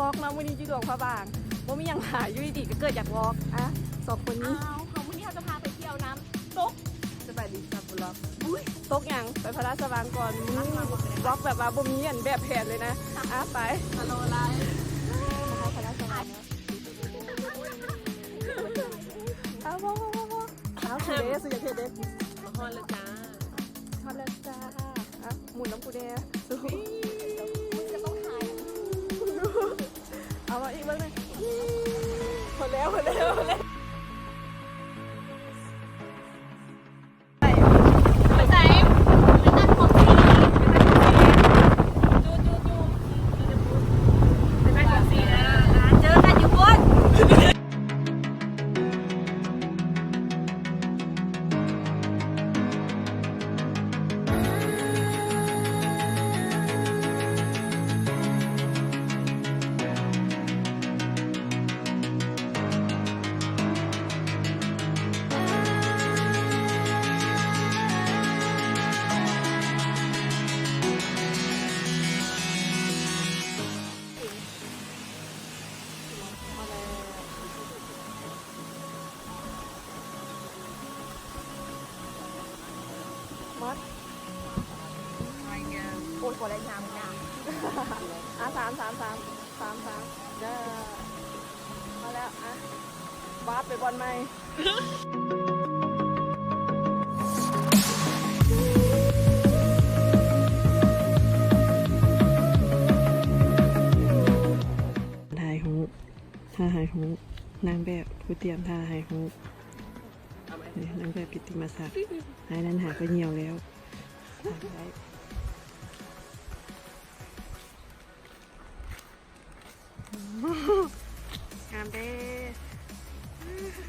ວອກເນາະ ມື້ນີ້ຢູ່ຫຼວງພະບາງ ບໍ່ມີຫຍັງຫຼາຍ ຢູ່ດີໆກໍເກີດຢາກວອກ. ອ່ະ ສອງຄົນນີ້ ອ້າວ ເຮົາ ມື້ນີ້ເຮົາຈະພາໄປທ່ຽວນ້ຳຕົກ. ສະບາຍດີຊາວບລັອກ. ອຸ້ຍ ຕົກຫຍັງ? ໄປພະລາຊະວັງກ່ອນ. ອືມ ວອກແບບວ່າບໍ່ມີອັນແບບແຜນເລີຍນະ. ອ່ະ ໄປ ຮາໂລໄລ ມາຮອດພະລາຊະວັງແລ້ວ. ອ້າວ ວ້າວ ວ້າວ ວ້າວ ອ້າວ ສວຍເດ້ ສວຍເດ້ ມາຮອດແລ້ວຈ້າ ຮອດແລ້ວຈ້າ. ອ່ະ ໝູນນຳກູແດ່ ສູ ເອົາມາອີກເບິ່ງໜຶ່ງ. ພໍແລ້ວ ພໍແລ້ວ ພໍແລ້ວ. ໄປໃສ? ໄປຕັດຜົມສີ ຈູ້ ຈູ້ ຈູ້ ໄປຕັດຜົມສີ ເຈີກັນຢູ່ພຸ້ນ. ມາດ ໂອ້ຍ ບໍ່ໄດ້ງາມງາມ. ອ່ະ ສາມ ສາມ ສາມ ສາມ ສາມ ເດີ ມາແລ້ວ. ອ່ະ ວາບໄປບ່ອນໃໝ່. ຖ່າຍຮູບ ທ່າຖ່າຍຮູບ ນາງແບບຜູ້ຕຽມທ່າຖ່າຍຮູບ. ນີ້ນາງແບບກິດຕິມະສັກ ອ້າຍນັ້ນຫາກໍຍ່ຽວແລ້ວ. ງາມເດ້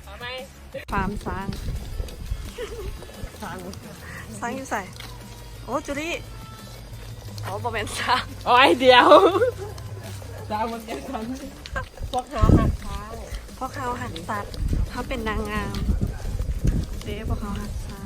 ເອົາໃໝ່. ຟາມຊ້າງ ຊ້າງ ຊ້າງຢູ່ໃສ? ໂອ້ ຈູລີ້ ໂອ້ ບໍ່ແມ່ນຊ້າງ. ໂອ້ຍ ດຽວ ຊ້າງມັນແກ່ສັນ. ພວກເຮົາຮັກຊ້າງ ພວກເຮົາຮັກສັດ ເຮົາເປັນນາງງາມເດ້ ພວກເຮົາຮັກຊ້າງ.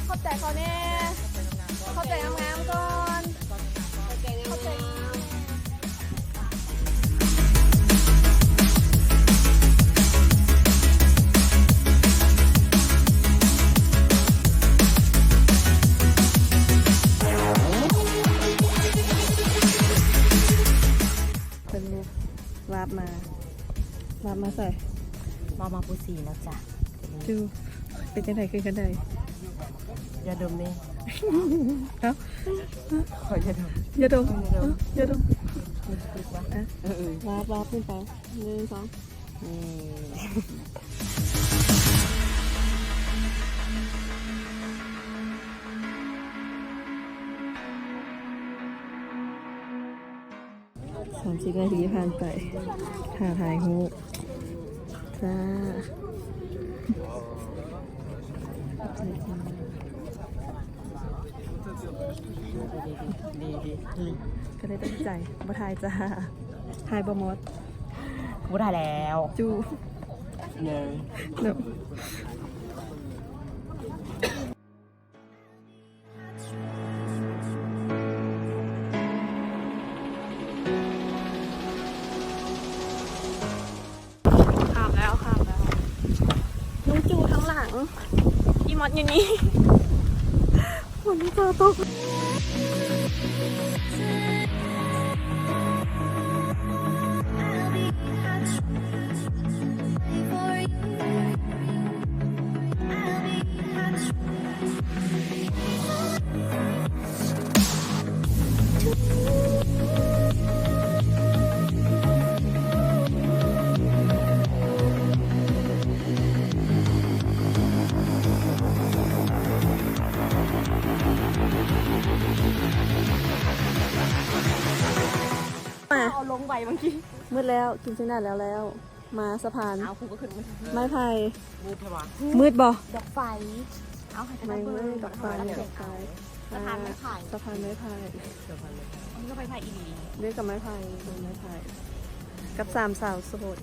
ຂອບໃຈເຂົາແດ່ ຂອບໃຈງາມໆກ່ອນ ຂອບໃຈງາມໆ. ເພິ່ນວາບມາ ວາບມາໃສ? ວາບມາປູສີແລ້ວຈ້ະ. ຈູ ເປັນຈັ່ງໃດ ຂຶ້ນຂັ້ນໄດ? ຢາດົມເດ້. ເອົ້າ ຂໍຢາດົມ ຢາດົມ ຢາດົມ ຢາດົມ. ອ່ະ ເອີ ວາບ ວາບຂຶ້ນໄປ ໜຶ່ງ ສອງ ນີ້. ສາມສິບນາທີຜ່ານໄປ ຖ້າຖ່າຍຮູບຈ້າ. ກໍເລີຍຕັດສິນໃຈບໍ່ຖ່າຍຈ້າ. ຖ່າຍບໍ່ໝົດ ບໍ່ຖ່າຍແລ້ວ. ຈູ ເນີ ເນີ. ຂ້າມແລ້ວ ຂ້າມແລ້ວ. ນ້ອງຈູທາງຫຼັງ ອີ່ມອດຢູ່ນີ້. ຝົນຟ້າຕົກ. Mama. ເອົາລົງໄວບາງທີ. ໝົດແລ້ວ ກິນຊີ້ນໜ້າແລ້ວແລ້ວ. ມາສະພານ ເອົາ ຄູກໍຂຶ້ນມາ ໄມ້ໄຜ່ ມືດແທ້ຫວາ ມືດບໍ່? ດອກໄຟ ເອົາ ໃຫ້ ໄມ້ ເບິ່ງ ເບິ່ງດອກໄຟ ດອກໄຟ ສະພານໄມ້ໄຜ່ ສະພານໄມ້ໄຜ່ ອັນນີ້ກໍໄມ້ໄຜ່ອີ່ຫຼີ ເດ້ກັບໄມ້ໄຜ່ ເບິ່ງໄມ້ໄຜ່ ກັບສາມສາວໂສດ.